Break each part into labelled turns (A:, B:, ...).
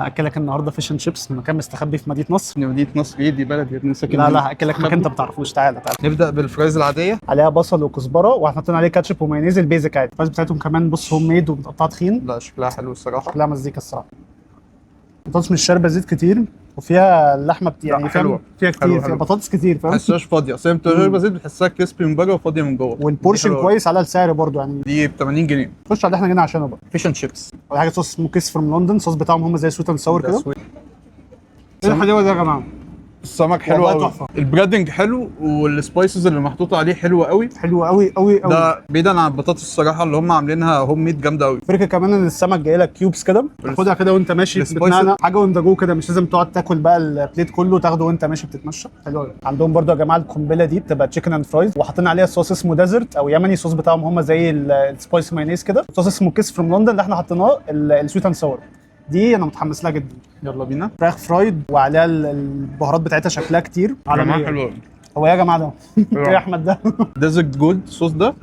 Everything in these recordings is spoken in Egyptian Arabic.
A: هاكلك النهارده fish and chips من مكان مستخبي في مدينة نصر.
B: مدينة نصر ايه دي؟ بلد يا ابني، ساكن
A: لا
B: هنا.
A: لا، هاكلك مكان انت ما بتعرفوش. تعالى تعالى.
B: نبدا بال fries العاديه.
A: عليها بصل وكزبره وحاطين عليه كاتشب ومايونيز، ال basic عادي. ال fries بتاعتهم كمان بص home made ومتقطعه تخين.
B: لا، شكلها حلو الصراحه.
A: شكلها مزيكا الصراحه. بطاطس مش شاربه زيت كتير وفيها اللحمة يعني
B: لا،
A: فاهم؟
B: حلوة.
A: فيها كتير،
B: حلوة،
A: فيها
B: حلوة.
A: بطاطس كتير، فاهم؟
B: تحسهاش فاضيه، اصل هي بتبقى شاربه زيت، بتحسها crispy من بره وفاضيه من جوه.
A: وال portion
B: دي حلوة.
A: كويس على السعر برضو يعني.
B: دي ب 80 جنيه.
A: خش على اللي احنا جينا عشانه بقى.
B: fish and chips.
A: ولا حاجه، صوص اسمه Kiss from London، الصوص بتاعهم هم زي sweet and sour كده. ايه الحلاوة دي يا جماعه؟
B: السمك حلو
A: والله
B: قوي.
A: تحفة.
B: ال breading حلو وال spices اللي محطوطة عليه حلوة قوي.
A: حلو قوي قوي قوي.
B: ده بعيدا عن البطاطس الصراحة اللي هم عاملينها home made جامدة قوي.
A: فرقه كمان ان السمك جاي لك cubes كده، تاخدها كده وانت ماشي
B: ال spices-
A: بتنقنق حاجة on the go كده، مش لازم تقعد تاكل بقى ال plate كله، تاخده وانت ماشي بتتمشى. حلو قوي. عندهم برضو يا جماعة القنبلة دي بتبقى chicken and fries وحاطين عليها صوص اسمه desert او يمني، الصوص بتاعهم هم زي ال spicy mayonnaise كده، صوص اسمه Kiss from London اللي احنا حطيناه ال sweet and sour. دي انا متحمس لها جدا.
B: يلا بينا.
A: فراخ fried وعليها البهارات بتاعتها، شكلها كتير عالميه.
B: حلو قوي.
A: هو ايه يا جماعة ده؟ ايه يا احمد ده؟
B: Desert Gold sauce ده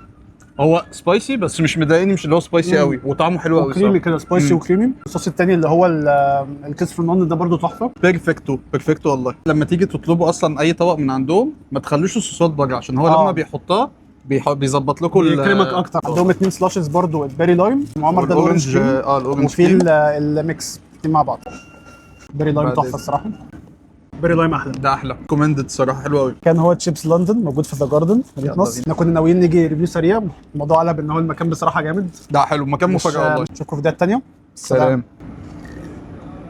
B: هو spicy بس مش مضايقني، مش اللي هو spicy قوي، وطعمه حلو قوي.
A: وكريمي كده، spicy وكريمي. الصوص التاني اللي هو ال Kiss from London ده برضو تحفه.
B: perfecto perfecto والله. لما تيجي تطلبوا اصلا اي طبق من عندهم ما تخلوش الصوصات بره، عشان هو لما بيحطها بيظبط لكم
A: بيكرمك اكتر. عندهم اتنين slushies برضو، ال berry lime وعمر ده
B: وال orange.
A: ال orange cream.
B: اه، ال orange
A: وفي
B: كريم.
A: ال mix، اتنين مع بعض. berry lime
B: بعد
A: تحفة
B: إذن.
A: الصراحه، berry lime احلى.
B: ده احلى، recommended الصراحه، حلو قوي.
A: كان هو Chips London موجود في The Garden مدينة
B: يلا
A: نصر.
B: بينا.
A: احنا كنا ناويين نيجي review سريع، الموضوع قلب ان هو المكان بصراحة جامد.
B: ده حلو، مكان مفاجاة والله.
A: اشوفكم في فيديوهات تانية.
B: سلام.